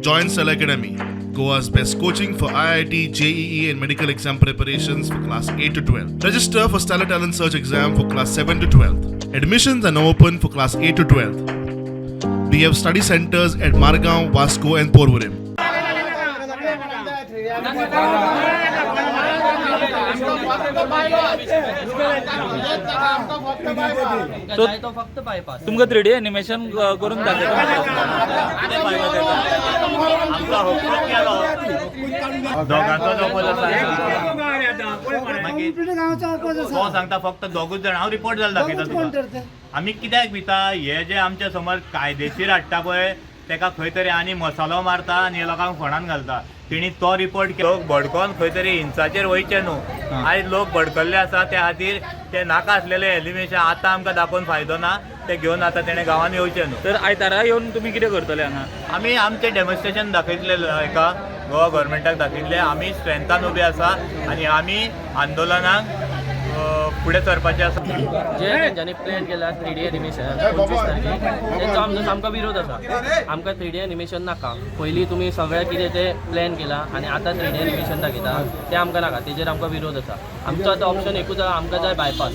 Join Stellar Academy, Goa's best coaching for IIT, JEE, and medical exam preparations for class 8 to 12. Register for Stellar Talent Search exam for class 7 to 12. Admissions are now open for class 8 to 12. We have study centers at Margaon, Vasco, and Porvorim. जाय तो फक्त bypass. तुमकां three D animation करून दाखयता. आमचो हक्क केलो, दोगांचो जो आसा, मागीर तो सांगता फक्त दोगूच जाण. हांव रिपोर्ट जाल्यार दाखयता तुका. आमी कित्याक भिता? हे जे आमच्या समोर कायदेशीर हाडटा पळय, तेका खंय तरी आनी मसालो मारता आनी हे लोकांक फोंडान घालता. तेणी तो रिपोर्ट, लोक भडकोन खंय तरी हिंसाचेर वयचे न्हू. आयज लोक भडकल्ले आसा, त्या खातीर ते नाका आसलेले एलिमेशन आतां आमकां दाखोवन फायदो ना. ते घेवन आतां तेणे गांवांत येवचे न्हू. तर आयतारा येवन तुमी कितें करतले हांगा? आमी आमचें डेमॉन्स्ट्रेशन दाखयतले, हेका गोवा गव्हर्मेंटाक दाखयतले आमी स्ट्रेंथान उबे आसा आनी आमी आंदोलनाक फुडें सरपाचें आसा. जे तेंच्यांनी प्लॅन केला थ्री डी एनिमेशन 25 तारखेक, तेंचो आमचो सामको विरोध आसा. आमकां थ्री डी एनिमेशन नाका. पयलीं तुमी सगळें कितें तें प्लॅन केला आनी आतां थ्री डी एनिमेशन दाखयता, तें आमकां नाका. तेजेर आमकां विरोध आसा. आमचो आतां ऑप्शन एकूच आसा, आमकां जाय बायपास.